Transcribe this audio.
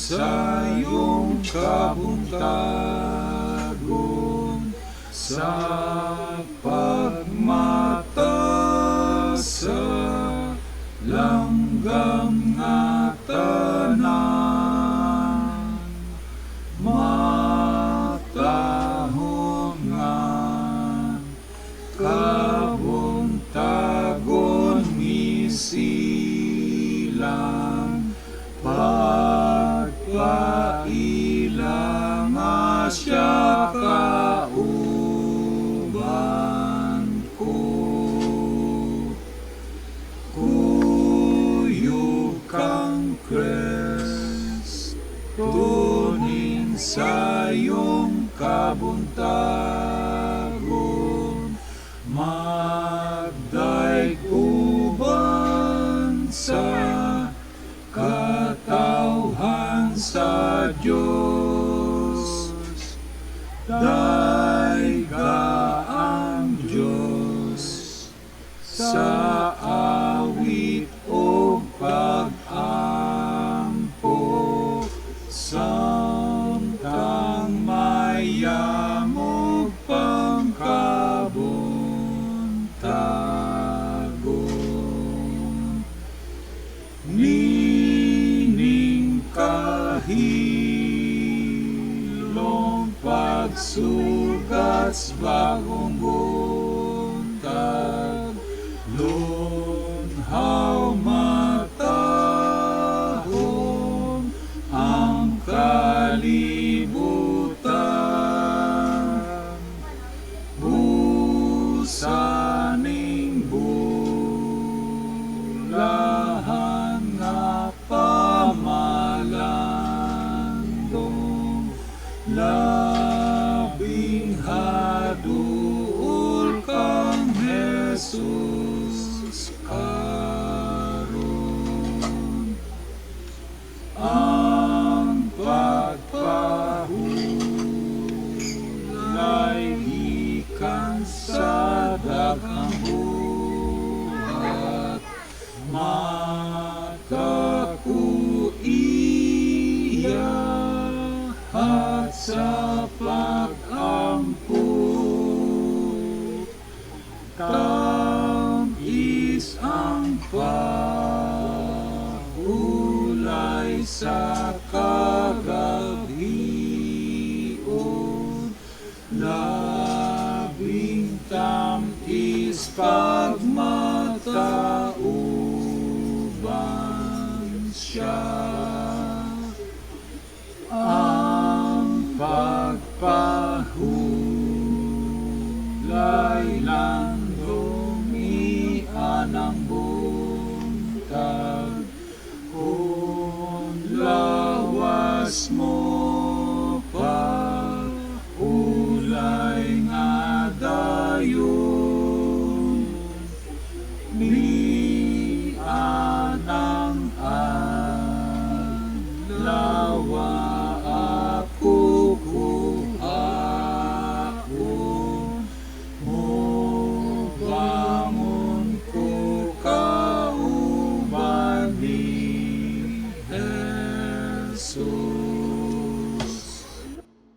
Sa iyong kabuntagon, sa pagmata sa langgam nga tanan, matahom nga kabuntagon misilang, pagpaila nga siya kauban ko. Kuyog kang Kristo ning sayong kabuntagon, magdayeg uban sa katawhan sa Dios. Dayga ang Dios sa awit o pag-ampo, samtang mayamog pang kabuntagon. Nining kahilom, pagsugat sa bagong buntag, lunhaw matahom ang kalibutan. Busa ning bulahan nga pamalandong, labing haduol kang Jesus karon. Ang pagpahulay gikan sa daghang buhat, mata ko iya at sa pag-ampo. Tam-is ang pagulay sa kagabhion, labing tam-is pagmatauban siya. Ang pagpahulay landong anang buntag, kung lawas mo pa ulay nga dayon, ni anang adlaw ako kuhaon, mo bangon ko kauban ni Jesus.